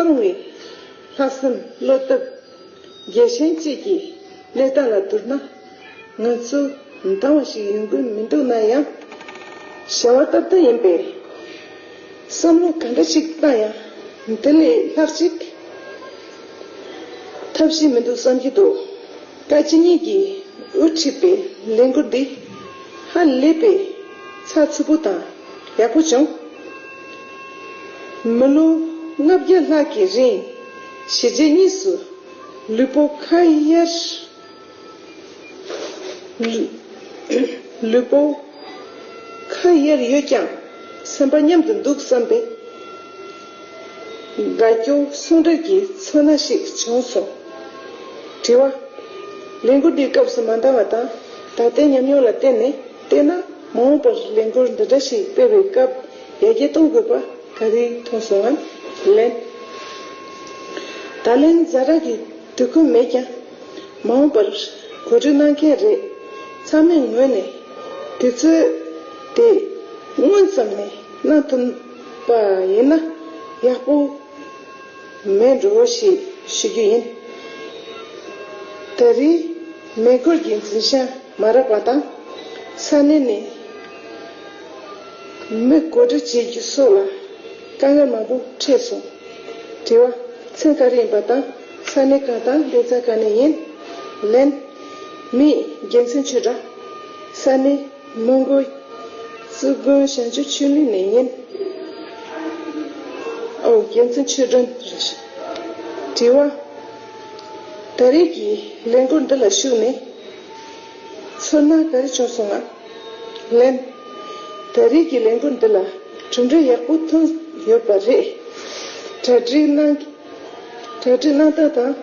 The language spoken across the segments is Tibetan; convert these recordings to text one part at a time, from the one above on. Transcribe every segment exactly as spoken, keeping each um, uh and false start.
ཚང་བའི་ལྷག་བསམ་བློ་སྟོབས་རྒྱལ་ཞེན་བཅས་ཀྱི་གནས་སྟངས་ལ་བསྡུར་ན། ང་ཚོ་འདང་བ་ཞིག་ཡོང་གི་མི་འདུག་ན་ཡང་། བྱ་བ་སྟབས་བདེ་ཡིན་པས། བསམ་བློ་ག་འདྲ་ཞིག་བཏང་ཡང་འདི་ལས་ལྷག་ཅིག་ཐབས་ཤེས་མི་འདུག་བསམ་གྱི་འདུག་བཀའ་སྤྱི་གཉིས་ཀྱིས་དབུ་ཁྲིད་པའི་ལས་འགུལ་འདི་ཧ་ལས་པའི་ཚགས་ཚུད་པོ་དང་ཡག་པོ་བྱུང་། མི་ལོ་ལྔ་བརྒྱ་ལྷག་གི་རིང་གཞིས་བྱེས་གཉིས་སུ་ལུས་པོ་ཁ་གཡར། ལུས་པོ་ཁ་གཡར་ཡོད་ཀྱང་སེམས་པ་མཉམ་དུ་འདུག་བསམ་པའི་དགའ་སྐྱོ་ཟུང་འབྲེལ་གྱི་ཚོར་སྣང་ཞིག་བྱུང་སོང་། དྲི་བ། ལས་འགུལ་འདིའི་སྐབས་སུ་མ་འདང་བ་དང་ད་ལྟའི་ཉམས་མྱོང་ལ་བརྟེན་ནས་བལྟས་ན། མ་འོངས་པར་ལས་འགུལ་འདི་འདྲ་ཞིག་སྤེལ་བའི་སྐབས་ཡར་རྒྱས་གཏོང་དགོས་པ་ག་རེ་མཐོང་སོང་ངམ། ལན། ད་ལན་ཛ་དྲག་གི་དུས་ཁོམ་མེད་ཀྱང་། མ་འོངས་པར་གོ་སྒྲིག་གནང་གི་རེད། ཚང་མའི་ངོས་ནས་དུས་ཚོད་དེ་སྔོན་ཙམ་ནས་གནང་ཐུབ་པ་ཡིན་ན་ཡག་པོ་མེད་འགྲོ་ཞེས་ཞུ་རྒྱུ་ཡིན། ད་རེས་མེ་འཁོར་གྱི་འཛིན་བྱང་མ་རག་པ་དང་། ས་གནས་ནས་མི་གོ་སྒྲིག་བྱེད་རྒྱུ་སོགས་ལ་དཀའ་ངལ་མང་པོ་འཕྲད་སོང་། དྲི་བ། མཚན་ག་རེ་ཡིན་པ་དང་ས་གནས་གང་དང་སྡེ་ཚན་ག་ནས་ཡིན། ལན། མིང་རྒྱལ་མཚན་ཆོས་སྒྲོན། ས་གནས་མོན་གྷོ་སི་ཀོན་བྱང་ཆུབ་ཆོས་གླིང་ནས་ཡིན། ཨོ། རྒྱལ་མཚན་ཆོས་སྒྲོན་རེད། དྲི་བ། ད་རེས་ཀྱི་ལས་འགུལ་འདི་ལ་ཞུགས་ནས་ཚོར་སྣང་ག་རེ་བྱུང་སོང་ངམ། ལན། ད་རེས་ཀྱི་ལས་འགུལ་འདི་ལ་གྲུབ་འབྲས་ཡག་པོ་ཐོན་ཡོད་པ་རེད། གྲ་སྒྲིག་གནང་། གྲ་སྒྲིག་གནང་སྟངས་དང་།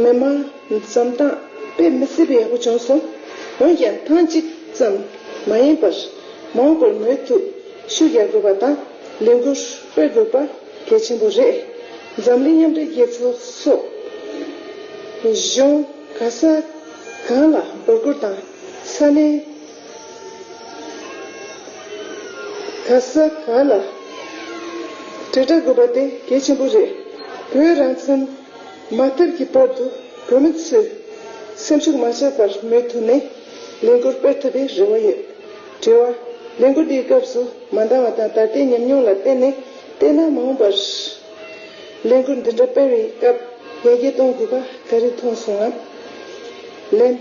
མི་མང་འཛོམས་སྟངས་དཔེ་མི་སྲིད་པའི་ཡག་པོ་བྱུང་སོང་། འོན་ཀྱང་ཐེངས་གཅིག་ཙམ་མ་ཡིན་པར་མ་འོངས་པར་མུ་མཐུད་ཤུགས་རྒྱག་དགོས་པ་དང་ལས་འགུལ་སྤེལ་དགོས་པ་གལ་ཆེན་པོ་རེད། འཛམ་གླིང་མཉམ་འབྲེལ་རྒྱལ་ཚོགས་སོགས་གཞུང་ག་ས་གང་ལ་འབོད་སྐུལ་དང་ས་གནས་ག་ས་གང་ལ་དྲིལ་བསྒྲགས་དགོས་པ་དེ་གལ་ཆེན་པོ་རེད། བོད་རང་བཙན་མ་ཐོབ་ཀྱི་བར་དུ་བོད་མི་ཚོས་སེམས་ཤུགས་མ་ཆག་པར་མུ་མཐུད་ནས་ལས་འགུལ་སྤེལ་ཐུབ་པའི་རེ་བ་ཡོད། དྲི་བ། ལས་འགུལ་འདིའི་སྐབས་སུ་མ་འདང་བ་དང་ད་ལྟའི་ཉམས་མྱོང་ལ་བརྟེན་ནས་བལྟས་ན་མ་འོངས་པར་ལས་འགུལ་འདི་འདྲ་སྤེལ་བའི་སྐབས་ཡར་རྒྱས་གཏོང་དགོས་པ་ག་རེ་མཐོང་སོང་ངམ། ལན།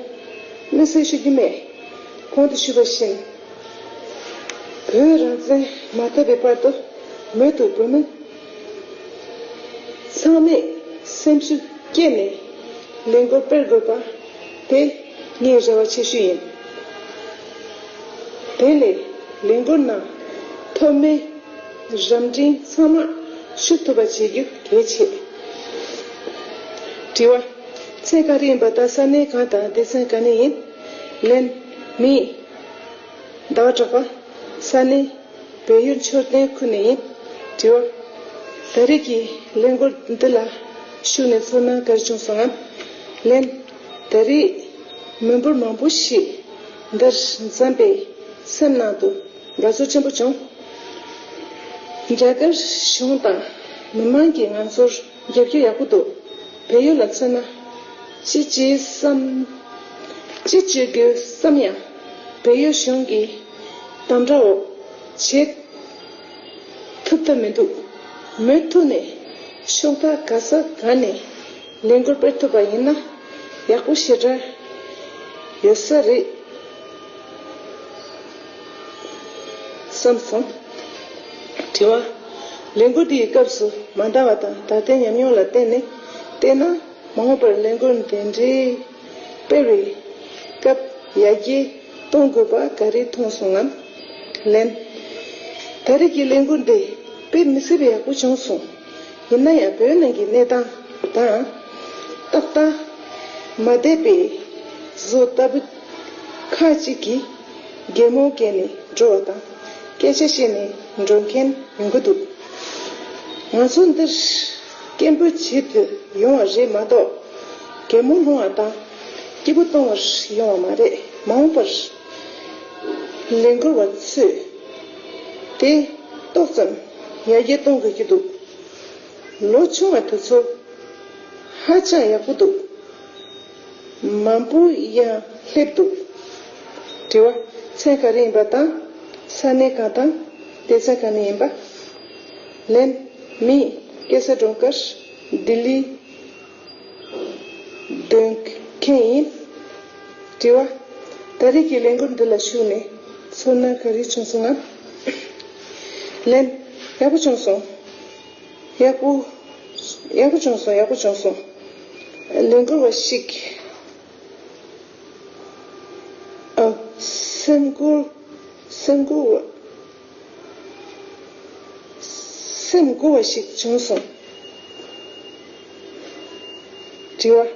དམིགས་བསལ་ཞུ་རྒྱུ་མེད། གོང་དུ་ཞུས་པ་བཞིན། བོད་རང་བཙན་མ་ཐོབ་པའི་བར་དུ་མུ་མཐུད་བོད་མི་ཚང་མས་སེམས་ཤུགས་བསྐྱེད་ནས་ལས་འགུལ་སྤེལ་དགོས་པ་དེ་ངའི་རེ་བ་ཆེ་ཤོས་ཡིན། དེ་ལས་ལས་འགུལ་ནང་ཐོག་མའི་རབ་འབྲིང་ཚང་མ་ཞུགས་ཐུབ་པ་བྱེད་རྒྱུ་གལ་ཆེ། དྲི་བ། མཚན་ག་རེ་ཡིན་པ་དང་ས་གནས་གང་དང་སྡེ་ཚན་ག་ནས་ཡིན། ལན། མིང་། ཟླ་བ་གྲགས་པ། ས་གནས་བལ་ཡུལ་མཆོད་རྟེན་ཁུལ་ནས་ཡིན། དྲི་བ། ད་རེས་ཀྱི་ལས་འགུལ་འདི་ལ་ཞུགས་ནས་ཚོར་སྣང་ག་རེ་བྱུང་སོང་ངམ། ལན། ད་རེས་མི་འབོར་མང་པོ་ཞིག་འདིར་འཛོམས་པས་སེམས་ནང་དུ་དགའ་ཚོར་ཆེན་པོ་བྱུང་། རྒྱ་གར་གཞུང་དང་མི་མང་གིས་ང་ཚོར་རྒྱབ་སྐྱོར་ཡག་པོ་འདུག་བལ་ཡུལ་ལ་མཚོན་ན། ཅི་བྱེད་བསམ། ཅི་བྱེད་དགོས་བསམ་ཡང་བལ་ཡུལ་གཞུང་གི་དམ་དྲག་འོག་བྱེད་ཐུབ་ཐབས་མི་འདུག་མུ་མཐུད་ནས་ཕྱོགས་མཐའ་ག་ས་ག་ནས་ལས་འགུལ་སྤེལ་ཐུབ་པ་ཡིན་ན་ཡག་པོ་ཞེ་དྲག་ཡོད་ས་རེད། བསམ་སོང་། དྲི་བ། ལས་འགུལ་འདིའི་སྐབས་སུ་མ་འདང་བ་དང་ད་ལྟའི་ཉམས་མྱོང་ལ་བརྟེན་ནས་བལྟས་ན་མ་འོངས་པར་ལས་འགུལ་འདི་འདྲའི་སྤེལ་བའི་སྐབས་ཡར་རྒྱས་གཏོང་དགོས་པ་ག་རེ་མཐོང་སོང་ངམ། ལན། ད་རེས་ཀྱི་ལས་འགུལ་འདི་དཔེ་མི་སྲིད་པའི་ཡག་པོ་བྱུང་སོང་། ཡིན་ན་ཡང་བོད་ནང་གི་གནས་སྟངས་དང་ཏག་ཏག་མ་བསྡད་པའི་བཟོ་ལྟ་བུ་ཁག་ཅིག་གིས་གད་མོ་བགད་ནས་འགྲོ་བ་དང་སྐད་ཆ་བཤད་ནས་འགྲོ་མཁན་ཡོང་གི་འདུག་ང་ཚོ་འདིར་སྐད་འབོད་བྱེད་དུ་ཡོང་བ་རེད་མ་གཏོགས་གད་མོ་སློང་བ་དང་སྐྱིད་པོ་གཏོང་བར་ཡོང་བ་མ་རེད། མ་འོངས་པར་ལས་འགུལ་བ་ཚོས་དེ་ཏོག་ཙམ་ཡར་རྒྱས་གཏོང་དགོས་ཀྱི་འདུག་ལོ་ཆུང་བ་དེ་ཚོ་ཧ་ཅང་ཡག་པོ་འདུག། མང་པོ་ཡང་སླེབས་འདུག། དྲི་བ། མཚན་ག་རེ་ཡིན་པ་དང་ས་གནས་གང་དང་སྡེ་ཚན་གང་ནས་ཡིན་པ། ལན། མི། སྐྱ་སེར་འགྲོ་ཁར། ལྡི་ལི། འདོན་མཁན་ཡིན། དྲི་བ། ད་རེས་ཀྱི་ལས་འགུལ་འདི་ལ་ཞུགས་ནས་ཚོར་སྣང་ག་རེ་བྱུང་སོང་ངམ། ལན། ཡག་པོ་བྱུང་སོང་། ཡག་པོ། ཡག་པོ་བྱུང་སོང་། ཡག་པོ་བྱུང་སོང་། ལས་འགུལ་བ་ཞིག་ཨ། སེམས་འགུལ། སེམས་འགུལ་བ། སེམས་འགུལ་བ་ཞིག་བྱུང་སོང་། དྲི་བ།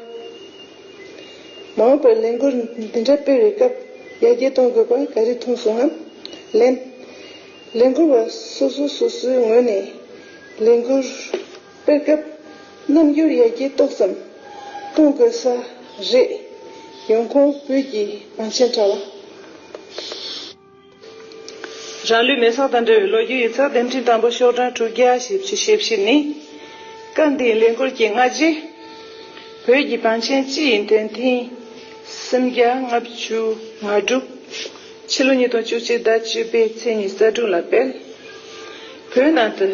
མ་འོངས་པར་ལས་འགུལ་འདི་འདྲ་སྤེལ་བའི་སྐབས་ཡར་རྒྱས་གཏོང་དགོས་པ་ག་རེ་མཐོང་སོང་ངམ། ལན། ལས་འགུལ་བ་སོ་སོ་སོ་སོའི་ངོས་ནས་ལས་འགུལ་སྤེལ་སྐབས་རྣམ་འགྱུར་ཡར་རྒྱས་ཏོག་ཙམ་གཏོང་དགོས་ས་རེད། ཡོང་ཁུངས་བོད་ཀྱི་བང་ཆེན་དྲ་བ། རང་ལུས་མེ་སྲེག་དང་འབྲེལ་བའི་ལོ་རྒྱུས་ཡིག་ཚགས་དེབ་ཕྲེང་དང་པོ་ཤོག་གྲངས་དྲུག་བརྒྱ་ཞེ་བཞི་ཞེ་བཞི་ནི། སྐབས་འདིའི་ལས་འགུལ་གྱི་སྔ་རྗེས། བོད་ཀྱི་བང་ཆེན་སྤྱི་ཡི་འདོན་ཐེངས་སུམ་བརྒྱ་ལྔ་བཅུ་ང་དྲུག། ཕྱི་ལོ་ཉིས་སྟོང་བཅུ་གཅིག་ཟླ་བཅུ་པའི་ཚེས་ཉི་ཤུ་རྩ་དྲུག་ལ་སྤེལ། བོད་ནང་དུ།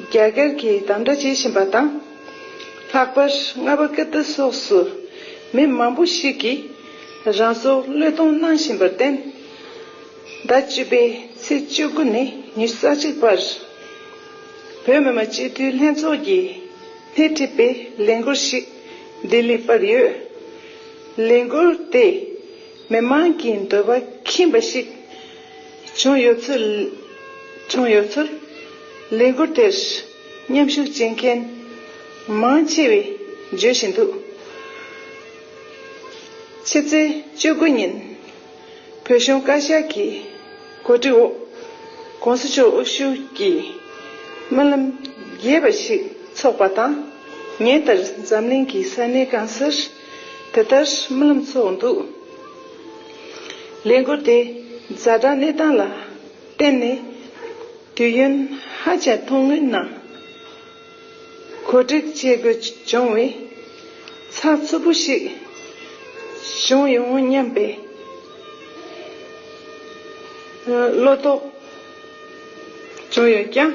རྒྱ་གར་གྱིས་དམ་དྲག་བྱེད་བཞིན་པ་དང་། ལྷག་པར་རྔ་པ་ཀིརྟི་སོགས་སུ་མི་མང་པོ་ཞིག་གིས་རང་སྲོག་བློས་གཏོང་གནང་བཞིན་པར་བརྟེན། ཟླ་བཅུ་པའི་ཚེས་བཅུ་དགུ་ནས་ཉི་ཤུ་རྩ་གཅིག་བར། བོད་མི་མང་སྤྱི་འཐུས་ལྷན་ཚོགས་ཀྱིས་སྣེ་ཁྲིད་པའི་ལས་འགུལ་ཞིག་ལྡི་ལིར་སྤེལ་ཡོད། ལས་འགུལ་དེ་མི་མང་གི་འདོད་པ་ཁེངས་པ་ཞིག་བྱུང་ཡོད་ཚུལ། བྱུང་ཡོད་ཚུལ། ལས་འགུལ་དེར་མཉམ་ཞུགས་བྱེད་མཁན་མང་ཆེ་བས་བརྗོད་བཞིན་འདུག། ཕྱི་ཚེས་བཅུ་དགུ་ཉིན། བོད་གཞུང་བཀའ་ཤག་གི་གོ་སྒྲིག་འོག་༸གོང་ས་མཆོག་དབུ་བཞུགས་ཀྱིས་སྨོན་ལམ་རྒྱས་པ་ཞིག་འཚོགས་པ་དང་། ཉིན་ལྟར་འཛམ་གླིང་གི་ས་གནས་གང་སར་དེ་ལྟར་སྨོན་ལམ་འཚོགས་འདུག། ལས་འགུལ་དེ་ཛ་དྲག་གནས་སྟངས་ལ་བརྟེན་ནས། དུས་ཡུན་ཧ་ཅང་ཐུང་ངུའི་ནང་གོ་སྒྲིག་བྱེད་དགོས་བྱུང་བས། ཚགས་ཚུད་པོ་ཞིག་བྱུང་ཡོང་སྙམ་པའི་བློ་དོགས་བྱུང་ཡོད་ཀྱང་།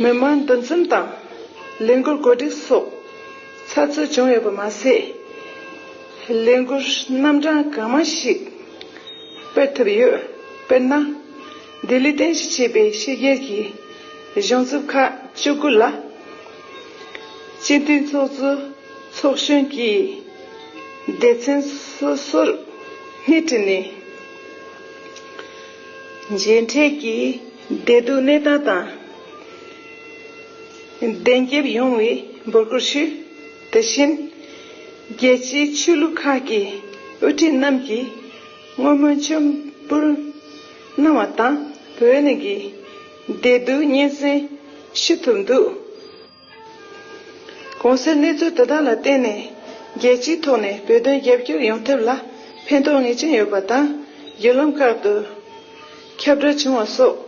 མི་མང་འདུ་འཛོམས་དང་ལས་འགུལ་གོ་སྒྲིག་སོགས་ཚགས་ཚུད་བྱུང་ཡོད་པ་མ་ཟད། ལས་འགུལ་རྣམ་གྲངས་གང་མང་ཞིག་སྤེལ་ཐུབ་ཡོད། དཔེར་ན། ལྡི་ལིར་རྟེན་གཞི་བྱས་པའི་ཕྱི་རྒྱལ་གྱི་གཞུང་ཚབ་ཁག་བཅུ་དགུ་ལ། སྤྱི་འཐུས་ཚོགས་གཙོ་ཚོགས་གཞོན་གྱིས་སྡེ་ཚན་སོ་སོར་སྣེ་ཁྲིད་ནས། མཇལ་འཕྲད་ཀྱིས་བདེ་སྡུག་གནས་སྟངས་དང་། བདེན་རྒྱབ་ཡོང་བའི་འབོད་སྐུལ་ཞུས། དེ་བཞིན། རྒྱལ་སྤྱིའི་ཆོས་ལུགས་ཁག་གི་དབུ་ཁྲིད་རྣམས་ཀྱིས་བསྔོ་སྨོན་མཆོད་འབུལ་གནང་བ་དང་། བོད་ནང་གི་བདེ་སྡུག་སྙན་སེང་ཞུ་ཐུབ་འདུག། གོང་གསལ་གནས་ཚུལ་དེ་དག་ལ་བརྟེན་ནས། རྒྱལ་སྤྱིའི་ཐོག་ནས་བོད་དོན་རྒྱབ་སྐྱོར་ཡོང་ཐབས་ལ་ཕན་ཐོགས་ངེས་ཅན་ཡོད་པ་དང་། བརྒྱུད་ལམ་ཁག་ཏུ་ཁྱབ་བསྒྲགས་བྱུང་བ་སོགས།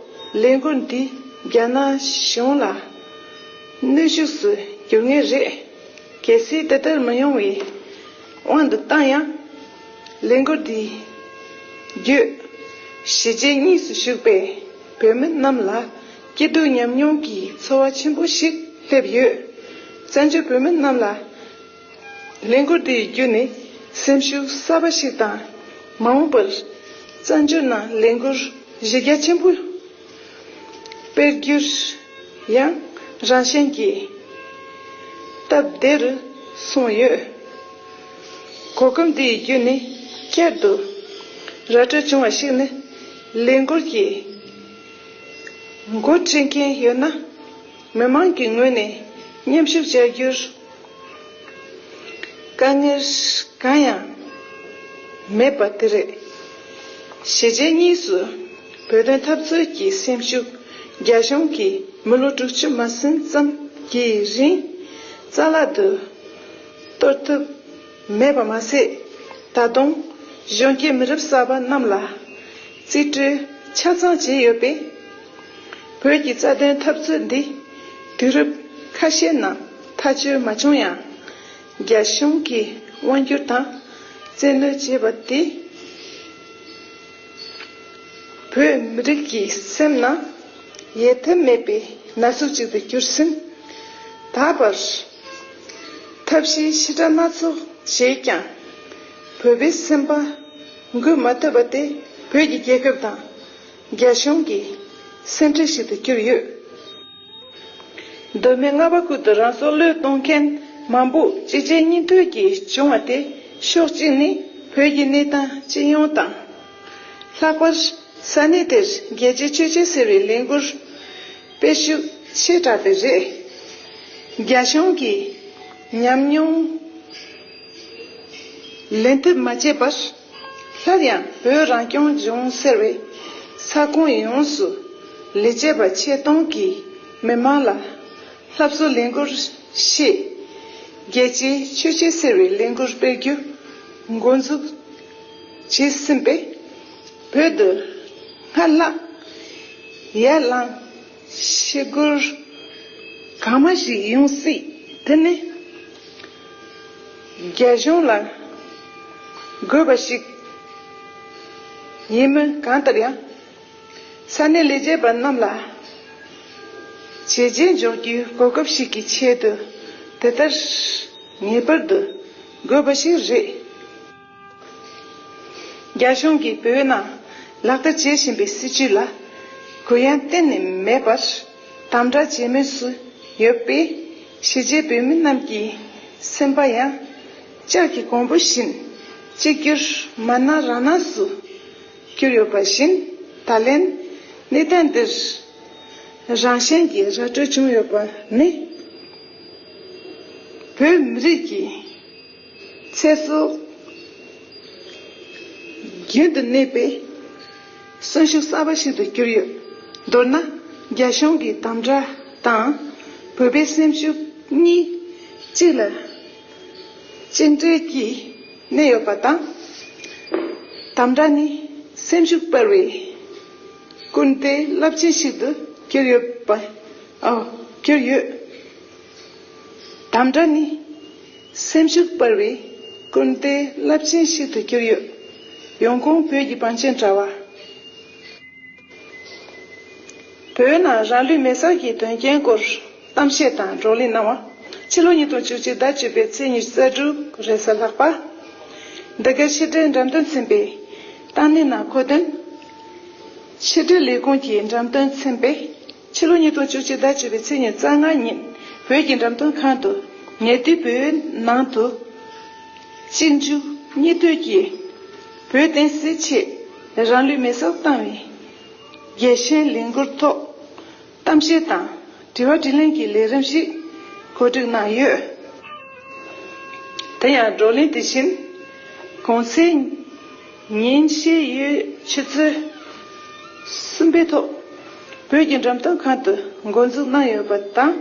ལས་འགུལ་འདི་རྒྱ་ནག་གཞུང་ལ་གནོན་ཤུགས་སུ་འགྱུར་ངེས་རེད། གལ་སྲིད་དེ་ལྟར་མི་ཡོང་བའི་དབང་དུ་བཏང་ཡང་། ལས་འགུལ་འདི་བརྒྱུད། གཞིས་བྱེས་གཉིས་སུ་བཞུགས་པའི་བོད་མི་རྣམས་ལ་སྐྱིད་སྡུག་མཉམ་མྱོང་གི་ཚོར་བ་ཆེན་པོ་ཞིག་སླེབས་ཡོད། བཙན་བྱོལ་བོད་མི་རྣམས་ལ་ལས་འགུལ་འདི་ཡི་བརྒྱུད་ནས་སེམས་ཤུགས་གསར་པ་ཞིག་དང་། མ་འོངས་པར་བཙན་བྱོལ་ནང་ལས་འགུལ་གཞི་རྒྱ་ཆེན་པོ་སྤེལ་རྒྱུར་ཡང་རང་བཞིན་གྱིས་སྟབས་བདེ་རུ་སོང་ཡོད། གོ་སྐབས་འདི་ཡི་བརྒྱུད་ནས་བསྐྱར་དུ་ར་སྤྲོད་བྱུང་བ་ཞིག་ནི། ལས་འགུལ་གྱི་འགོ་ཁྲིད་མཁན་ཡོད་ན། མི་མང་གི་ངོས་ནས་མཉམ་ཞུགས་བྱ་རྒྱུར་དཀའ་ངལ་གང་ཡང་མེད་པ་དེ་རེད། གཞིས་བྱེས་གཉིས་སུ་བོད་དོན་འཐབ་རྩོད་ཀྱི་སེམས་ཤུགས་རྒྱ་གཞུང་གིས་མི་ལོ་དྲུག་ཅུ་མ་ཟིན་ཙམ་གྱི་རིང་རྩ་བརླག་ཏུ་གཏོར་ཐབས་མེད་པ་མ་ཟད། ད་དུང་གཞོན་སྐྱེས་མི་རབས་གསར་པ་རྣམས་ལ་རྩིས་སྤྲོད་ཆ་ཚང་བྱས་ཡོད་པས། བོད་ཀྱི་རྩ་དོན་འཐབ་རྩོད་འདི་ དུས་རབས་ཁ་ཤས་ནང་ཐག་གཅོད་མ་བྱུང་ཡང་། རྒྱ་གཞུང་གིས་དབང་བསྒྱུར་དང་བཙན་གནོན་བྱས་པ་དེས། བོད་མི་རིགས་ཀྱི་སེམས་ནང་ཡལ་ཐབས་མེད་པའི་ན་ཟུག་ཅིག་ཏུ་གྱུར་ཟིན། ད་བར་ཐབས་ཤེས་ཞེ་དྲག་སྣ་ཚོགས་བྱས་ཀྱང་། བོད་པའི་སེམས་པ་འགུལ་མ་ཐུབ་པ་དེ་བོད་ཀྱི་རྒྱལ་ཁབ་དང་རྒྱ་གཞུང་གི་སེམས་ཁྲལ་ཞིག་ཏུ་གྱུར་ཡོད། མདོ་སྨད་རྔ་བ་ཁུལ་དུ་རང་སྲོག་བློས་གཏོང་མཁན་མང་པོ་གཅིག་རྗེས་གཉིས་མཐུད་ཀྱིས་བྱུང་བ་དེ་ཕྱོགས་གཅིག་ནས་བོད་ཀྱི་གནས་སྟངས་སྤྱི་ཡོངས་དང་། ལྷག་པར་ས་གནས་དེར་རྒྱལ་གཅེས་ཆོས་གཅེས་ཟེར་བའི་ལས་འགུལ་སྤེལ་ཤུགས་ཆེ་དྲགས་པས་རེད། རྒྱ་གཞུང་གིས་ཉམས་མྱོང་ལེན་ཐབས་མ་བྱས་པར། སླར་ཡང་བོད་རང་སྐྱོང་ལྗོངས་ཟེར་བའི་ས་ཁོངས་ཡོངས་སུ་ལས་བྱེད་པ་ཆེད་གཏོང་གིས་མི་མང་ལ་སླར་གསོ་ལས་འགུལ་ཞེས་རྒྱལ་གཅེས་ཆོས་གཅེས་ཟེར་བའི་ལས་འགུལ་སྤེལ་རྒྱུ་འགོ་འཛུགས་བྱས་ཟིན་པས། བོད་དུ་སྔར་ལྷག་ཡར་ལངས་ཤུགས་རྒོལ་གང་མང་ཞིག་ཡོང་སྲིད། དེ་ནི་རྒྱ་གཞུང་ལ་དགོས་པ་ཞིག་ཡིན་མིན་གང་ལྟར་ཡང་། ས་གནས་ལས་བྱེད་པ་རྣམས་ལ་བྱས་རྗེས་འཇོག་རྒྱུའི་གོ་སྐབས་ཤིག་གི་ཆེད་དུ་དེ་ལྟར་ངེས་པར་དུ་དགོས་པ་ཞིག་རེད། རྒྱ་གཞུང་གིས་བོད་ནང་ལག་བསྟར་བྱེད་བཞིན་པའི་སྲིད་བྱུས་ལ་གུ་ཡངས་གཏན་ནས་མེད་པར་དམ་དྲག་བྱེད་མུས་སུ་ཡོད་པས། གཞིས་བྱེས་བོད་མི་རྣམས་ཀྱི་སེམས་པ་ཡང་ལྕགས་ཀྱི་གོང་བུ་བཞིན་གཅིག་གྱུར་མ་ནང་རང་སྣང་སུ་གྱུར་ཡོད་པ་བཞིན། ད་ལན་གནས་སྟངས་འདིར་རང་བཞིན་གྱིས་ར་སྤྲོད་བྱུང་ཡོད་པ་ནི། བོད་མི་རིགས་ཀྱི་ཚེ་སྲོག་རྒྱུན་དུ་གནས་པའི་གསོན་ཤུགས་གསར་པ་ཞིག་ཏུ་གྱུར་ཡོད། མདོར་ན། རྒྱ་གཞུང་གི་དམ་དྲག་དང་བོད་པའི་སེམས་ཤུགས་གཉིས་གཅིག་ལ་གཅིག་འབྲེལ་གྱིས་གནས་ཡོད་པ་དང་། དམ་དྲག་ནི་སེམས་ཤུགས་སྤར་བའི་སྐུལ་འདེད་རླབས་ཆེན་ཞིག་ཏུ་གྱུར་ཡོད་པ། ཨོ། གྱུར་ཡོད། དམ་དྲག་ནི་སེམས་ཤུགས་སྤར་བའི་སྐུལ་འདེད་རླབས་ཆེན་ཞིག་ཏུ་གྱུར་ཡོད། ཡོང་ཁུངས་བོད་ཀྱི་བང་ཆེན་དྲ་བ། བོད་ནང་རང་ལུས་མེ་སྲེག་གི་དོན་རྐྱེན་སྐོར་གཏམ་བཤད་དང་བགྲོ་གླེང་གནང་བ། ཕྱི་ལོ་ཉིས་སྟོང་བཅུ་གཅིག་ཟླ་བཅུ་པའི་ཚེས་ཉི་ཤུ་རྩ་དྲུག་རེས་གཟའ་ལྷག་པ། འདི་ག་ཕྱི་དྲིལ་འགྲེམས་སྟོན་ཚན་པའི་བཏང་སྙན་ནང་འཁོད་དོན། ཕྱི་དྲིལ་ལས་ཁུངས་ཀྱི་འགྲེམས་སྟོན་ཚན་པས་ཕྱི་ལོ་ཉིས་སྟོང་བཅུ་གཅིག་ཟླ་བཅུ་པའི་ཚེས་ཉི་ཤུ་རྩ་ལྔ་ཉིན་བོད་ཀྱི་འགྲེམས་སྟོན་ཁང་དུ་ཉེ་དུས་བོད་ནང་དུ་གཅིག་མཇུག་གཉིས་མཐུད་ཀྱིས་བོད་བསྟན་སྲིད་ཆེད་རང་ལུས་མེ་སྲེག་བཏང་བའི་རྒྱལ་ཞེན་ལས་འགུལ་ཐོག་གཏམ་བཤད་དང་དྲི་བ་དྲིས་ལན་གྱི་ལས་རིམ་ཞིག་གོ་སྒྲིག་གནང་ཡོད། དེ་ཡང་བགྲོ་གླེང་དེ་བཞིན་གོང་ཚེས་ཉིན་ཤེས་ཡོན་ཆུ་ཚོད་གསུམ་པའི་ཐོག་བོད་ཀྱི་འགྲེམས་སྟོན་ཁང་དུ་འགོ་འཛུགས་གནང་ཡོད་པ་དང་།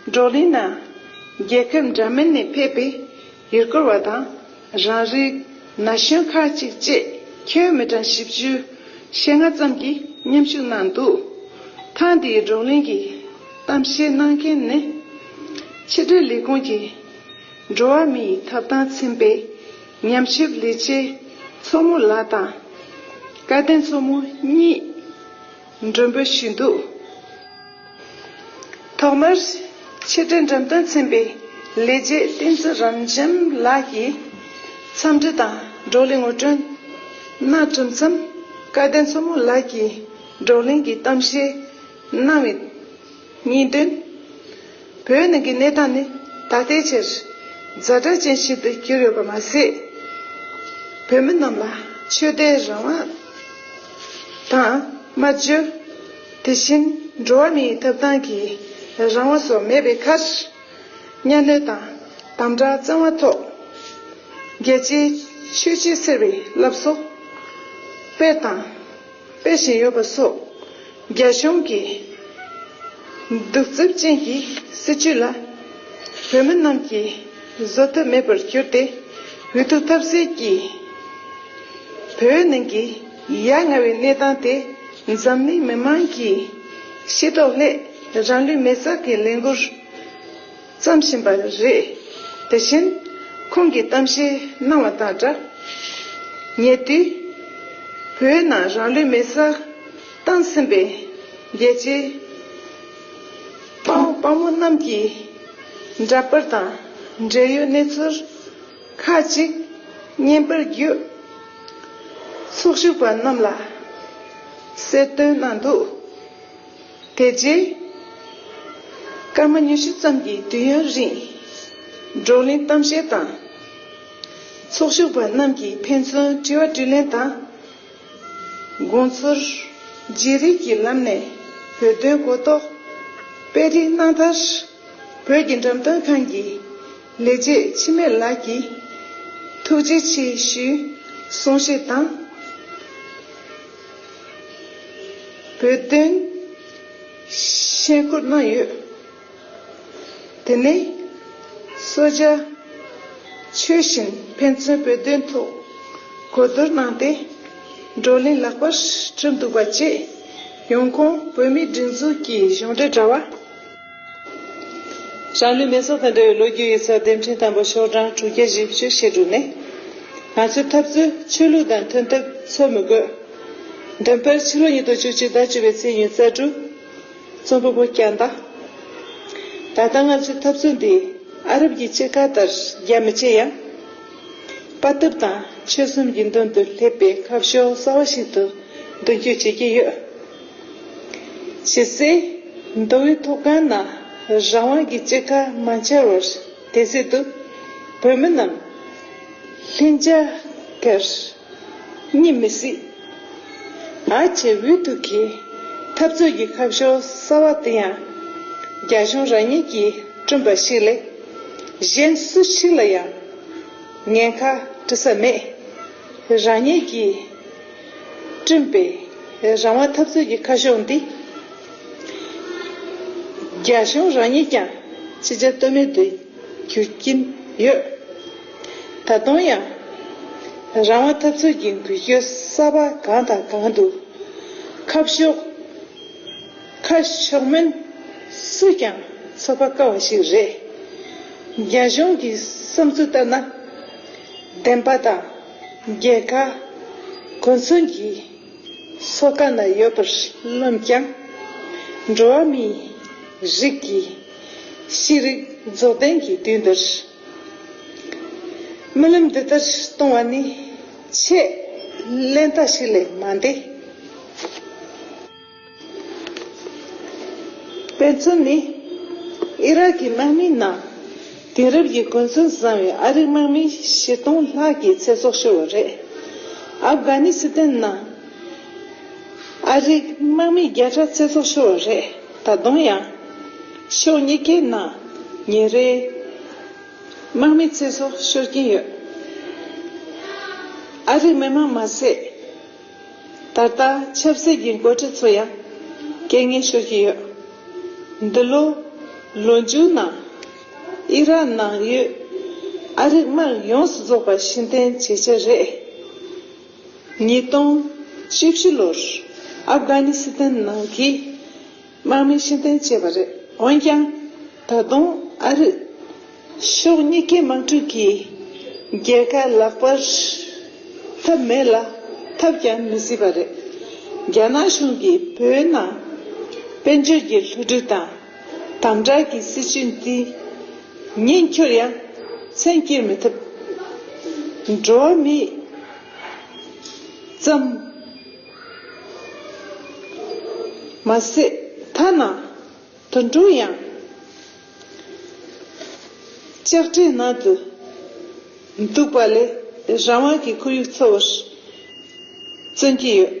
བགྲོ་གླེང་ནང་རྒྱལ་ཁབ་འདྲ་མིན་ནས་ཕེབས་པའི་ཡུལ་སྐོར་བ་དང་། རང་རིགས་ན་གཞོན་ཁག་ཅིག་བཅས་ཁྱོན་མི་གྲངས་བཞི་བཅུ་ཞེ་ལྔ་ཙམ་གྱིས་མཉམ་ཞུགས་གནང་འདུག་ཐེངས་འདིའི་བགྲོ་གླེང་གི་གཏམ་བཤད་གནང་མཁན་ནི། ཕྱི་དྲིལ་ལས་ཁུངས་ཀྱི་འགྲོ་བ་མིའི་ཐོབ་ཐང་ཚན་པའི་ཉམས་ཞིབ་ལས་བྱེད་མཚོ་མོ་ལགས་དང་། སྐལ་ལྡན་མཚོ་མོ་གཉིས་མགྲོན་འབོད་ཞུས་འདུག་ཐོག་མར་ཕྱི་དྲིལ་འགྲེམས་སྟོན་ཚན་པའི་ལས་བྱེད་བསྟན་འཛིན་རབ་འབྱམས་ལགས་ཀྱིས་འཚམས་འདྲི་དང་བགྲོ་གླེང་ངོ་སྤྲོད་གནང་གྲུབ་མཚམས། སྐལ་ལྡན་མཚོ་མོ་ལགས་ཀྱིས་བགྲོ་གླེང་གི་གཏམ་བཤད་གནང་བའི་སྙིང་དོན། བོད་ནང་གི་གནས་སྟངས་ནི་ད་ལྟའི་ཆར་ཛ་དྲག་ཅན་ཞིག་ཏུ་གྱུར་ཡོད་པ་མ་ཟད། བོད་མི་རྣམས་ལ་ཆོས་དད་རང་དབང་དང་སྨྲ་བརྗོད། དེ་བཞིན་འགྲོ་བ་མིའི་ཐོབ་ཐང་གི་རང་དབང་སོགས་མེད་པའི་ཁར། གཉའ་གནོན་དང་དམ་དྲག་བཙན་དབང་ཐོག་རྒྱལ་གཅེས་ཆོས་གཅེས་ཟེར་བའི་སློབ་གསོ་སྤེལ་དང་སྤེལ་བཞིན་ཡོད་པ་སོགས། རྒྱ་གཞུང་གི་གདུག་རྩུབ་ཅན་གྱི་སྲིད་བྱུས་ལ་བོད་མི་རྣམས་ཀྱིས་བཟོད་ཐབས་མེད་པར་གྱུར་ཏེ། འུ་ཐུག་ཐབས་ཟད་ཀྱིས་བོད་ནང་གི་ཡ་ང་བའི་གནས་སྟངས་དེ་འཛམ་གླིང་མི་མང་གིས་ཤེས་རྟོགས་སླད། རང་ལུས་མེ་སྲེག་གི་ལས་འགུལ་བརྩམས་བཞིན་པ་རེད། དེ་བཞིན་ཁོང་གིས་གཏམ་བཤད་གནང་བ་དང་སྦྲགས། ཉེ་དུས་བོད་ནང་རང་ལུས་མེ་སྲེག་བཏང་ཟིན་པའི་རྒྱལ་གཅེས་དཔའ་བོ་དཔའ་མོ་རྣམས་ཀྱི་འདྲ་པར་དང་འབྲེལ་ཡོད་གནས་ཚུལ་ཁག་ཅིག་བརྙན་པར་བརྒྱུད། ཚོགས་ཞུགས་པ་རྣམས་ལ་གསལ་སྟོན་གནང་འདུག་དེ་རྗེས་སྐར་མ་ཉི་ཤུ་ཙམ་གྱི་དུས་ཡུན་རིང་བགྲོ་གླེང་གཏམ་བཤད་དང་། ཚོགས་ཞུགས་པ་རྣམས་ཀྱིས་ཕན་ཚུན་དྲི་བ་དྲིས་ལན་དང་། དགོངས་ཚུལ་བརྗེ་རེས་ཀྱི་ལམ་ནས་བོད་དོན་གོ་རྟོགས་སྤེལ་རེས་གནང་མཐར། བོད་ཀྱི་འགྲེམས་སྟོན་ཁང་གི་ལས་བྱེད་འཆི་མེད་ལགས་ཀྱིས་ཐུགས་རྗེ་ཆེ་ཞུའི་གསུང་བཤད་དང་། བོད་དོན་བཤད་སྐོར་གནང་ཡོད། དེ་ནས་གསོལ་ཇ་མཆོད་བཞིན་ཕན་ཚུན་བོད་དོན་ཐོག་གོ་བསྡུར་གནང་སྟེ། བགྲོ་གླེང་ལེགས་པར་གྲུབ་འདུག་པ་བཅས། ཡོང་ཁུངས་བོད་མིའི་སྒྲིག་འཛུགས་ཀྱི་གཞུང་འབྲེལ་དྲ་བ། རང་ལུས་མེ་སྲེག་དང་འབྲེལ་བའི་ལོ་རྒྱུས་ཡིག་ཚགས་དེབ་ཕྲེང་དང་པོ་ཤོག་གྲངས་དྲུག་བརྒྱ་བཞི་བཅུ་ཞེ་དྲུག་ནས། ང་ཚོའི་འཐབ་རྩོད་ཆོས་ལུགས་དང་མཐུན་ཐབས་འཚོལ་མི་དགོས། འགྲེམས་སྤེལ་ཕྱི་ལོ་ཉིས་སྟོང་བཅུ་གཅིག་ཟླ་བཅུ་པའི་ཚེས་ཉི་ཤུ་རྩ་དྲུག་རྩོམ་པ་པོ་སྐྱ་མདའ། ད་ལྟ་ང་ཚོའི་འཐབ་རྩོད་འདི་ཨ་རབ་ཀྱི་དཔྱིད་ཀ་ལྟར་རྒྱ་མི་ཆེ་ཡང་། དཔའ་ཐུབ་དང་ཆོལ་གསུམ་གྱི་མདུན་དུ་སླེབས་པའི་ཁ་ཕྱོགས་གསར་བ་ཞིག་ཏུ་མདུན་སྐྱོད་བྱེད་ཀྱི་ཡོད། ཇི་སྲིད་མདོ་དབུས་མཐོ་སྒང་ན་རང་དབང་གི་དཔྱིད་ཀ་མ་འཆར་བར། དེ་སྲིད་དུ་བོད་མི་རྣམས་ལྷིང་འཇགས་ཀྱིས་གཉིད་མི་སྲིད། ཨ་ཅེ་འུ་ཐུག་གི་འཐབ་རྩོད་ཀྱི་ཁ་ཕྱོགས་གསར་བ་དེ་ཡང་རྒྱ་གཞུང་རང་ཉིད་ཀྱིས་བསྐྲུན་པ་ཞིག་ལས། གཞན་སུ་ཞིག་ལ་ཡང་ཉེན་ཁ་འདྲི་ས་མེད། རང་ཉིད་ཀྱིས་བསྐྲུན་པའི་རང་དབང་འཐབ་རྩོད་ཀྱི་ཁ་ཕྱོགས་འདི། རྒྱ་གཞུང་རང་ཉིད་ཀྱང་ཅི་བྱ་གཏོལ་མེད་དུ་གྱུར་གྱིན་ཡོད། ད་དུང་ཡང་རང་དབང་འཐབ་རྩོད་ཀྱི་འགུལ་སྐྱོད་གསར་པ་གང་དང་གང་དུ་ཁ་ཕྱོགས་ཁ་ཕྱོགས་མིན་སུས་ཀྱང་ཚོད་དཔག་དཀའ་བ་ཞིག་རེད། རྒྱ་གཞུང་གི་བསམ་ཚུལ་ལྟར་ན། བདེན་པ་དང་རྒྱལ་ཁ་གོ་མཚོན་གྱི་མཚོ་ཁ་ན་ཡོད་པར་རློམ་ཀྱང་། འགྲོ་བ་མིའི་རིགས་ཀྱི་ཤེས་རིག་རྫོགས་ལྡན་གྱི་དུས་འདིར། རྨི་ལམ་འདི་ལྟར་སྟོང་བ་ནི་ཆེས་གླེན་རྟགས་ཤིག་ལས་མ་འདས། དཔེ་མཚོན་ནི། ཨི་རག་གི་དམག་མིའི་ནང་དེང་རབས་ཀྱི་གོ་མཚོན་བཟང་བའི་ཨ་རིའི་དམག་མི་བཞི་སྟོང་ལྷག་གིས་ཚེ་སྲོག་ཤོར་བ་རེད། ཨབ་གྷ་ནི་སི་ཐན་ནང་ཨ་རིའི་དམག་མི་བརྒྱ་ཕྲག་ཚེ་སྲོག་ཤོར་བ་རེད། ད་དུང་ཡང་ཕྱོགས་གཉིས་ཀའི་ནང་ཉིན་རེའི་དམག་མི་ཚེ་སྲོག་ཤོར་གྱིན་ཡོད། ཨ་རིའི་མི་མང་མ་ཟད། ད་ལྟ་ཆབ་སྲིད་ཀྱི་འགོ་ཁྲིད་ཚོ་ཡང་རྐྱེན་ངན་ཤོར་གྱི་ཡོད། འདི་ལོ་ལོ་མཇུག་ནང་ཨི་རག་ནང་ཡོད་ཨ་རིའི་དམག་ཡོངས་སུ་རྫོགས་པ་ཕྱིར་འཐེན་བྱེད་འཆར་རེད། ཉིས་སྟོང་བཅུ་བཞི་ལོར་ཨབ་གྷ་ནི་སི་ཐན་ནང་གི་དམག་མི་ཕྱིར་འཐེན་བྱས་པ་རེད། འོན་ཀྱང་ད་དུང་ཨ་རི་ཕྱོགས་གཉིས་ཀའི་དམག་འཁྲུག་གིས་རྒྱལ་ཁ་ལག་པར་ཐབས་མེད་ལ་ཐབས་ཀྱང་མི་སྲིད་པ་རེད། རྒྱ་ནག་གཞུང་གིས་བོད་ནང་དཔལ་འབྱོར་གྱི་བསླུ་བྲིད་དང་དམ་དྲག་གི་སྲིད་བྱུས་འདི་ཉིན་འཁྱོལ་ཡང་མཚན་སྐྱེལ་མི་ཐུབ། འགྲོ་བ་མི་ཙམ་མ་ཟད་ཐ་ན། དུད་འགྲོ་ཡང་ལྕགས་ཁྲའི་ནང་དུ་འདུག་པ་ལས་རང་དབང་གི་ཁོར་ཡུག་འཚོལ་བར་བརྩོན་གྱི་ཡོད།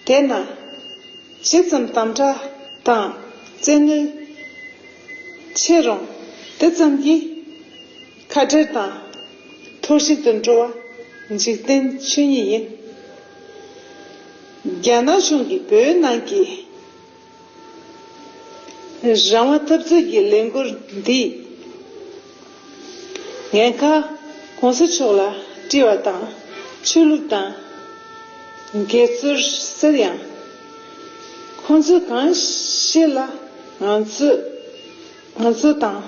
དེས་ན་ཇི་ཙམ་དམ་དྲག་དང་བཙན་གནོན་ཆེ་རུང་དེ་ཙམ་གྱིས་ཁ་བྲལ་དང་འཐོར་ཞིག་ཏུ་འགྲོ་བ་འཇིག་རྟེན་ཆོས་ཉིད་ཡིན། རྒྱ་ནག་གཞུང་གིས་བོད་ནང་གི་རང་དབང་འཐབ་རྩོད་ཀྱི་ལས་འགུལ་འདིས་ཉེན་ཁ་གོང་ས་མཆོག་ལ་དཀྲིས་པ་དང་ཆོས་ལུགས་དང་དགེ་ཚུལ་ཟེར་ཡང་ཁོང་ཚོས་གང་ཞིག་ལ་ ང་ཚོས་ང་ཚོ་དང་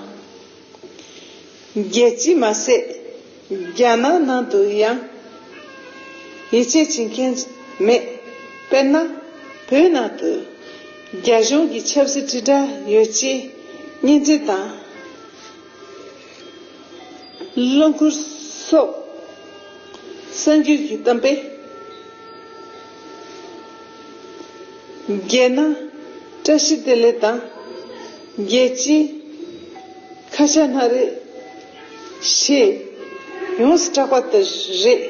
རྒྱལ་སྤྱི་མ་ཟད་རྒྱ་ནག་ནང་དུ་ཡང་ཡིད་ཆེས་བྱེད་མཁན་མེད། དཔེར་ན། བོད་ནང་དུ་རྒྱ་གཞུང་གི་ཆབ་སྲིད་དྲིལ་བསྒྲགས་ཡོད་ཅེས་བརྙན་འཕྲིན་དང་ལོ་འཁོར་སོགས་གསར་འགྱུར་གྱི་གཏམ་དཔེ། རྒྱལ་ནང་བཀྲ་ཤིས་བདེ་ལེགས་དང་རྒྱལ་སྤྱིའི་ཁ་ཆག་སྣ་རེད་ཞེས་ཡོངས་སུ་གྲགས་པ་དེ་རེད།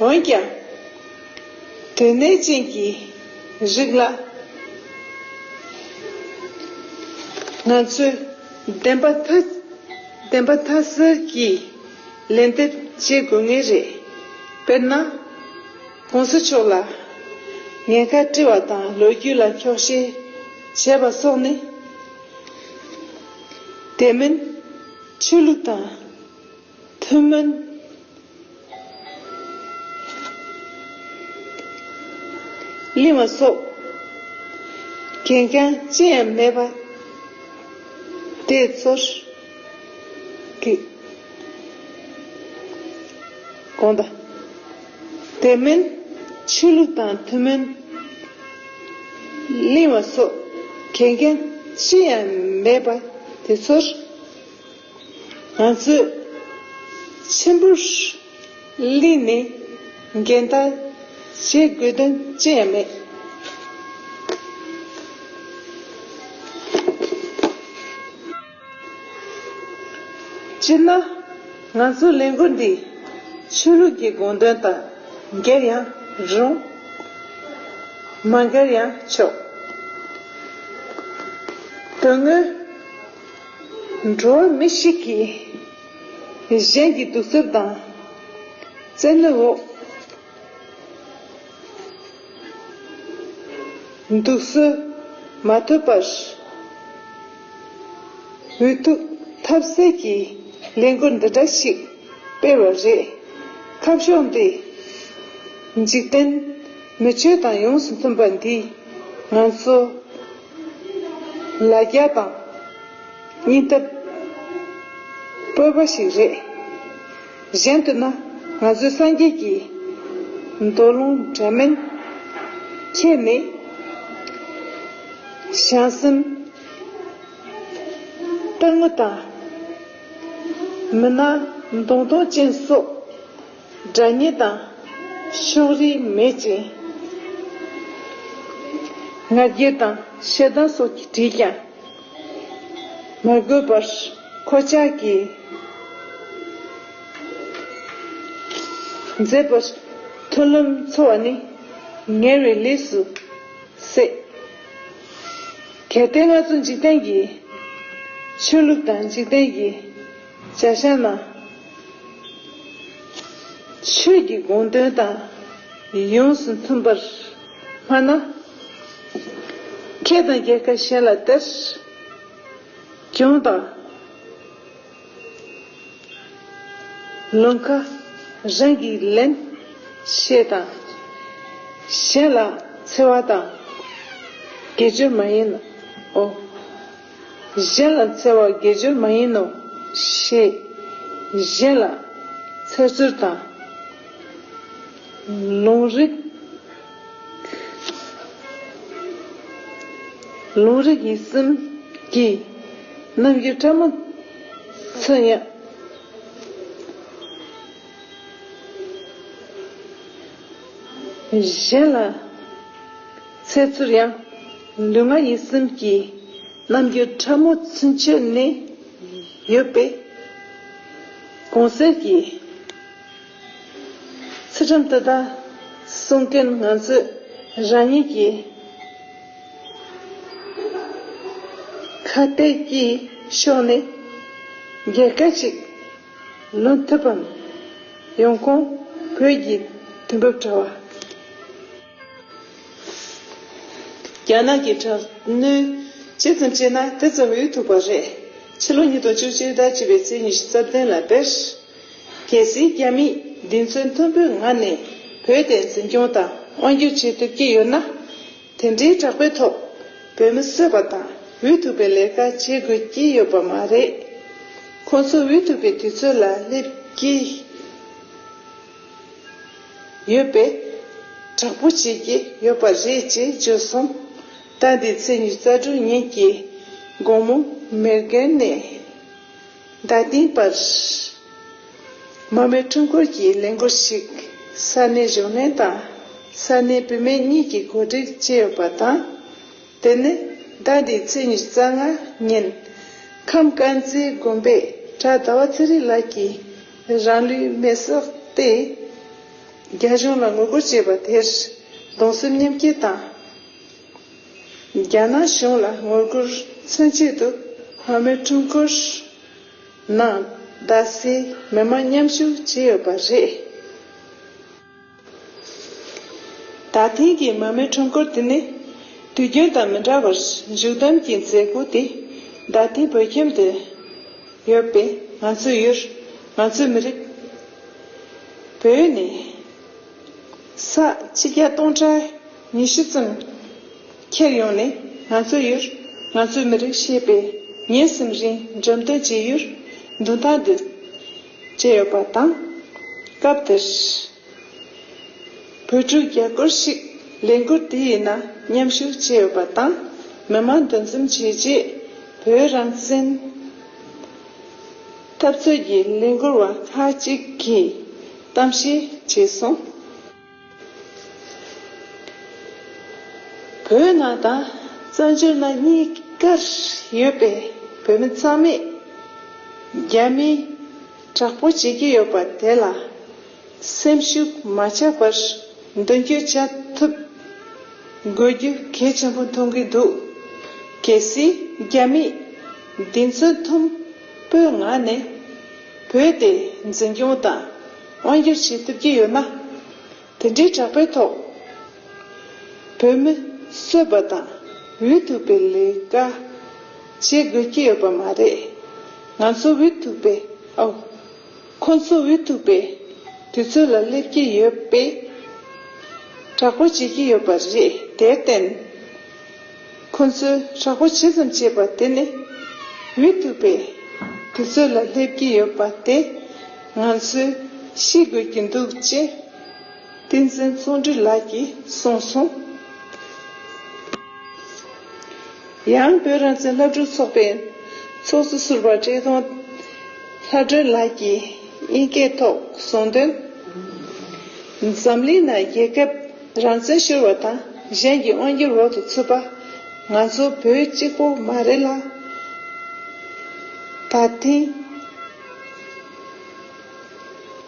འོན་ཀྱང་དོན་གནད་ཅན་གྱི་རིགས་ལ་ང་ཚོས་བདེན་པ་མཐའ་བདེན་པ་མཐའ་གསལ་གྱིས་ལན་འདེབས་བྱེད་དགོས་ངེས་རེད། དཔེར་ན། གོང་ས་མཆོག་ལ་ཉེན་ཁ་དཀྲི་བ་དང་ལོ་རྒྱུས་ལ་འཁྱོག་བཤད་བྱས་པ་སོགས་ནི། དེ་མིན་ཆོས་ལུགས་དང་ཐུན་མིན་གླེང་བ་སོགས་འགན་འཁྱེར་ཅི་ཡང་མེད་པ་དེ་ཚོར་གི་དགོངས་དག་དེ་མིན་ཆོས་ལུགས་དང་ཐུན་མིན་གླེང་བ་སོགས་འགན་འཁྱེར་ཅི་ཡང་མེད་པ་དེ་ཚོར། ང་ཚོས་ཆེན་པོར་གླེང་ནས་འགལ་ཟླ་བྱེད་དགོས་དོན་ཅི་ཡང་མེད། སྤྱིར་ན་ང་ཚོའི་ལས་འགུལ་འདི་ཆོས་ལུགས་ཀྱི་དགོངས་དོན་དང་འགལ་ཡང་རུང་། མ་འགལ་ཡང་ཆོག་དོན་དངོས། འགྲོ་བ་མི་ཞིག་གིས་གཞན་གྱི་གདུག་རྩུབ་དང་བཙན་གནོན་འོག་འདུག་སྲོལ་མ་ཐོབ་པར་འོས་ཐུག་ཐབས་ཟད་ཀྱི་ལས་འགུལ་འདི་འདྲ་ཞིག་སྤེལ་བ་རེད། ཁ་ཕྱོགས་འདི་འཇིག་རྟེན་མི་ཆོས་དང་ཡོངས་སུ་མཐུན་པ་འདིས་ང་ཚོ་ལ་རྒྱ་དང་སྙིང་སྟོབས་སྤོབས་པ་ཞིག་རེད། གཞན་དུ་ན་ང་ཚོས་སངས་རྒྱས་ཀྱི་མདོ་ལུང་འདྲ་མིན་ཁྱེར་ནས་བྱམས་སེམས་སྟག་མོ་དང་མི་སྣང་མདུང་ཐུང་ཅན་སོགས་དགྲ་གཉེན་དང་ཕྱོགས་རིས་མེད་ཅིང་། ང་རྒྱལ་དང་ཞེ་སྡང་སོགས་ཀྱིས་བསྒྲིབས་ཀྱང་མ་གོས་པར་ཁོ་ཅག་གིས་མཛད་པའི་མཐུན་ལམ་འཚོ་བ་ནི་ཉེ་བའི་ལས་སུ་ཟད། གལ་ཏེ་ང་ཚོ་འཇིག་རྟེན་གྱི་ཆོས་ལུགས་དང་འཇིག་རྟེན་གྱི་བྱ་བཞག་ནང་ཆོས་ཀྱི་དགོངས་དོན་དང་ཡོངས་སུ་མཐུན་པར་སྨྲ་ན། ཁྱེད་དང་རྒྱལ་ཁབ་གཞན་ལ་དེར་གྱོང་དང་ལུང་ཁ་རང་གིས་ལེན་ཞེས་དང་། གཞན་ལ་འཚེ་བ་དང་དགེ་སྦྱོར་མ་ཡིན་ནོ། གཞན་ལ་འཚེ་བ་དགེ་སྦྱོར་མ་ཡིན་ནོ་ཞེས་གཞན་ལ་འཚེ་ཚུལ་དང་། ལུང་རིགས། ལུང་རིགས་ཡིད་སེམས་ཀྱི་རྣམ་འགྱུར་ཕྲ་མོ་ཚུན་ཡང་། གཞན་ལ་འཚེ་ཚུལ་ཡང་ལུས་ངག་ཡིད་གསུམ་གྱི་རྣམ་འགྱུར་ཕྲ་མོ་ཚུན་ཆད་ནས་ཡོད་པས། གོང་གསལ་གྱི་ཚུལ་ཁྲིམས་དེ་དག་སྲུང་མཁན་ང་ཚོས་རང་ཉིད་ཀྱི་ཁ་གཏད་ཀྱི་ཕྱོགས་ནས་རྒྱལ་ཁ་ཅིག་ལོན་ཐུབ་བམ། ཡོང་ཁུངས་བོད་ཀྱི་དུས་བབ་དྲ་བ། རྒྱ་ནག་གི་དྲག་གནོན་ཇི་ཙམ་བྱས་ན་དེ་ཙམ་འོས་ཐུག་པ་རེད། ཕྱི་ལོ་ཉིས་སྟོང་བཅུ་གཅིག་ཟླ་གཅིག་པའི་ཚེས་ཉི་ཤུ་རྩ་བདུན་ལ་བེར། གལ་སྲིད་རྒྱ་མིས་གདེང་ཚོད་མཐོན་པོའི་ངང་ནས་བོད་དེ་འཛིན་སྐྱོང་དང་དབང་སྒྱུར་བྱེད་ཐུབ་ཀྱི་ཡོད་ན། དེ་འདྲའི་དྲག་པོའི་ཐོག་བོད་མི་གསོད་པ་དང་ འུ་ཐུག་པའི་ལས་ཀ་བྱེད་དགོས་ཀྱི་ཡོད་པ་མ་རེད། ཁོང་ཚོ་འུ་ཐུག་པའི་དུས་ཚོད་ལ་སླེབས་ཀྱི་ཡོད་པས། དྲག་པོ་བྱེད་ཀྱི་ཡོད་པ་རེད་ཅེས་བརྗོད་སོང་། ཟླ་འདིའི་ཚེས་ཉི་ཤུ་རྩ་དྲུག་ཉིན་གྱི་དགོང་མོ་མེར་གན་ནས་རྡ་སྟེང་བར། མར་མེ་ཁྲོམ་སྐོར་གྱི་ལས་འགུལ་ཞིག་ས་གནས་གཞོན་ནུ་དང་ས་གནས་བུད་མེད་གཉིས་ཀྱིས་གོ་སྒྲིག་བྱས་ཡོད་པ་དང་། དེ་ནི་ཟླ་འདིའི་ཚེས་ཉི་ཤུ་རྩ་ལྔ་ཉིན་ཁམས་དཀར་མཛེས་དགོན་པའི་གྲྭ་ཟླ་བ་ཚེ་རིང་ལགས་ཀྱིས་རང་ལུས་མེར་བསྲེགས་ཏེ་རྒྱ་གཞུང་ལ་ངོ་རྒོལ་བྱས་པ་དེར་གདུང་སེམས་མཉམ་སྐྱེད་དང་། རྒྱ་ནག་གཞུང་ལ་ངོ་རྒོལ་མཚོན་ཆེད་དུ་མར་མེ་ཁྲོམ་སྐོར་ནང་རྡ་སའི་མི་མང་མཉམ་ཞུགས་བྱས་ཡོད་པ་རེད། ད་ཐེངས་ཀྱི་མར་མེ་ཁྲོམ་སྐོར་དེ་ནི་དུས་རྒྱུན་དང་མི་འདྲ་བར་བཞུགས་གདམས་ཀྱི་མཛད་སྒོ་དེ་རྡ་སྟེང་བོད་ཁྱིམ་དུ་ཡོད་པའི་ང་ཚོའི་ཡུལ། ང་ཚོའི་མི་རིགས། བོད་ནས་ས་ཆིག་བརྒྱ་སྟོང་ཕྲག་ཉི་ཤུ་ཙམ་ཁྱེར་ཡོང་ནས་ང་ཚོའི་ཡུལ། ང་ཚོའི་མི་རིགས་ཞེས་པའི་ཉིན་གསུམ་རིང་འགྲེམས་སྟོན་བྱེད་ཡུལ་མདུན་ཐང་དུ་བཅར་ཡོད་པ་དང་། སྐབས་དེར། བོད་ཕྲུག་བརྒྱ་སྐོར་ཞིག་ལས་འགུལ་དེའི་ནང་མཉམ་ཞུགས་བྱས་ཡོད་པ་དང་། མི་མང་འདུ་འཛོམས་བྱས་རྗེས་བོད་རང་བཙན་འཐབ་རྩོད་ཀྱི་ལས་འགུལ་བ་ཁག་ཅིག་གིས་གཏམ་བཤད་བྱས་སོང་། བོད་ནང་དང་བཙན་བྱོལ་ནང་གཉིས་ཀར་ཡོད་པའི་བོད་མི་ཚང་མས་རྒྱ་མིས་དྲག་པོ་བྱེད་ཀྱི་ཡོད་པ་དེ་ལ་སེམས་ཤུགས་མ་ཆག་པར་མདུན་སྐྱོད་བྱ་ཐུབ་དགོས་རྒྱུ་གལ་ཆེན་པོ་མཐོང་གི་འདུག། གལ་སྲིད་རྒྱ་མིས་འདི་ཚོ་མཐོང་པོའི་ངང་ནས་བོད་དེ་འཛིན་སྐྱོང་དང་དབང་སྒྱུར་བྱེད་ཐུབ་ཀྱི་ཡོད་ན། དེ་འདྲའི་དྲག་པོའི་ཐོག་བོད་མི་གསོད་པ་དང་འུ་ཐུག་པའི་ལས་ཀ་བྱེད་དགོས་ཀྱི་ཡོད་པ་མ་རེད། ང་ཚོ་འུ་ཐུག་པའི་ཨོ། ཁོ་ཚོ་འུ་ཐུག་པའི་དུས་ཚོད་ལ་སླེབས་ཀྱི་ཡོད་པས་དྲག་པོ་བྱེད་ཀྱི་ཡོད་པ་རེད། དེར་བརྟེན། ཁོ་ཚོས་དྲག་པོ་ཇི་ཙམ་བྱས་པ་དེ་ནི་འུ་ཐུག་པའི་དུས་ཚོད་ལ་སླེབས་ཀྱི་ཡོད་པ་དེ་ང་ཚོས་ཤེས་དགོས་ཀྱི་འདུག་ཅེས་བསྟན་འཛིན་བརྩོན་འགྲུས་ལགས་ཀྱིས་གསུངས་སོང་། ཡང་བོད་རང་བཙན་སློབ་ཕྲུག་ཚོགས་པའི་ཚོགས་གཙོ་ཟུར་པ་བཀྲས་མཐོང་ལྷ་སྒྲོན་ལགས་ཀྱིས་དབྱིན་སྐད་ཐོག་གསུངས་དོན། འཛམ་གླིང་ནང་རྒྱལ་ཁབ་རང་བཙན་ཤོར་བ་དང་གཞན་གྱི་དབང་སྒྱུར་འོག་ཏུ་ཚུད་པ་ང་ཚོ་བོད་གཅིག་པོ་མ་རེད་ལ། ད་ཐེངས་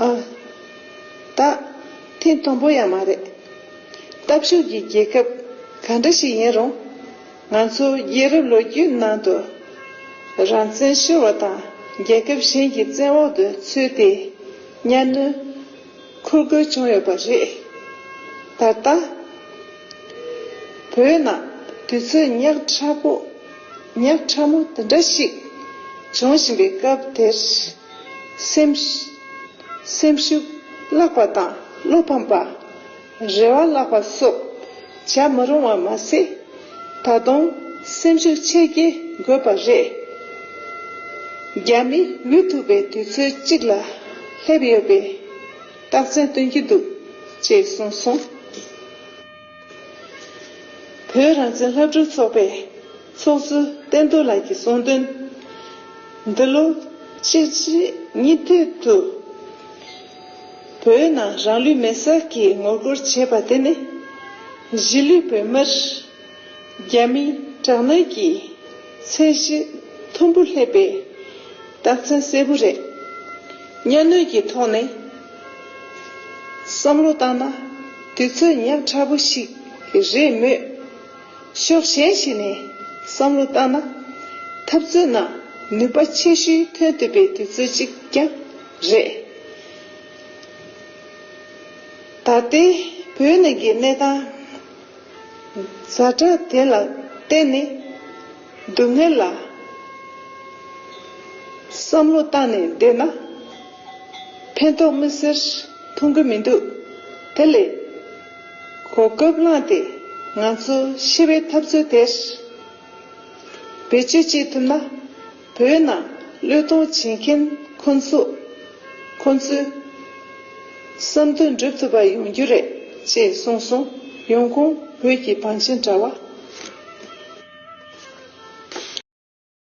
ཨ། ད་ཐེངས་དང་པོ་ཡང་མ་རེད། སྟབས་ཤུགས་ཀྱི་རྒྱལ་ཁབ་ག་འདྲ་ཞིག་ཡིན་རུང་། ང་ཚོ་རྒྱལ་རབས་ལོ་རྒྱུས་ནང་དུ་རང་བཙན་ཤོར་བ་དང་རྒྱལ་ཁབ་གཞན་གྱི་བཙན་འོག་ཏུ་ཚུད་དེ་གཉའ་གནོན་འཁུར་དགོས་བྱུང་ཡོད་པ་རེད། ད་ལྟ་བོད་ནང་དུས་ཚོད་ཉག་ཕྲ་པོ་ཉག་ཕྲ་མོ་དེ་འདྲ་ཞིག་བྱུང་བཞིན་པའི་སྐབས་དེར་སེམས་སེམས་ཤུགས་བརླག་པ་དང་བློ་ཕམ་པ། རེ་བ་བརླག་པ་སོགས་བྱ་མི་རུང་བ་མ་ཟད། ད་དུང་སེམས་ཤུགས་ཆེ་སྐྱེད་དགོས་པ་རེད། རྒྱ་མི་འུ་ཐུག་པའི་དུས་ཚོད་གཅིག་ལ་སླེབས་ཡོད་པའི་རྟགས་མཚན་སྟོན་གྱི་འདུག་ཅེས་གསུངས་སོང་། བོད་རང་བཙན་སློབ་ཕྲུག་ཚོགས་པའི་ཚོགས་གཙོ་བསྟན་རྡོར་ལགས་ཀྱིས་གསུངས་དོན། འདི་ལོ་ཕྱི་ཕྱི་ཉིན་ཐོག་ཏུ་བོད་ནང་རང་ལུས་མེར་སྲེག་གིས་ངོ་རྒོལ་བྱས་པ་དེ་ནི་གཞིས་ལུས་བོད་མིར་རྒྱ་མིའི་དྲག་གནོན་གྱི་ཚད་གཞི་མཐོན་པོ་སླེབས་པའི་རྟགས་མཚན་གསལ་པོ་རེད། གཉའ་གནོན་གྱི་ཐོག་ནས་བསམ་བློ་བཏང་ན་དུས་ཚོད་ཉག་ཕྲ་པོ་ཞིག་རེད་མོད། ཕྱོགས་གཞན་ཞིག་ནས་བསམ་བློ་བཏང་ན། འཐབ་རྩོད་ནང་ནུས་པ་ཆེ་ཤོས་ཐོན་ཐུབ་པའི་དུས་ཚོད་ཅིག་ཀྱང་རེད། ད་ལྟའི་བོད་ནང་གི་གནས་སྟངས་ཛ་དྲག་དེ་ལ་བརྟེན་ནས་སྡུག་བསྔལ་ལ་བསམ་བློ་བཏང་ནས་བསྡད་ན། ཕན་ཐོགས་མི་སེར་མཐོང་གི་མི་འདུག། དེ་ལས་གོ་སྐབས་བླངས་ཏེ་ང་ཚོ་ཞི་བའི་འཐབ་རྩོད་དེར་ བེད་སྤྱོད་བྱེད་ཐུབ་ན། བོད་ནང་བློས་གཏོང་བྱེད་མཁན་ཁོ་ཚོ། ཁོ་ཚོའི་བསམ་འདུན་འགྲུབ་ཐུབ་པ་ཡོང་རྒྱུ་རེད་ཅེས་གསུངས་སོང་། ཡོང་ཁུངས་བོད་ཀྱི་བང་ཆེན་དྲ་བ།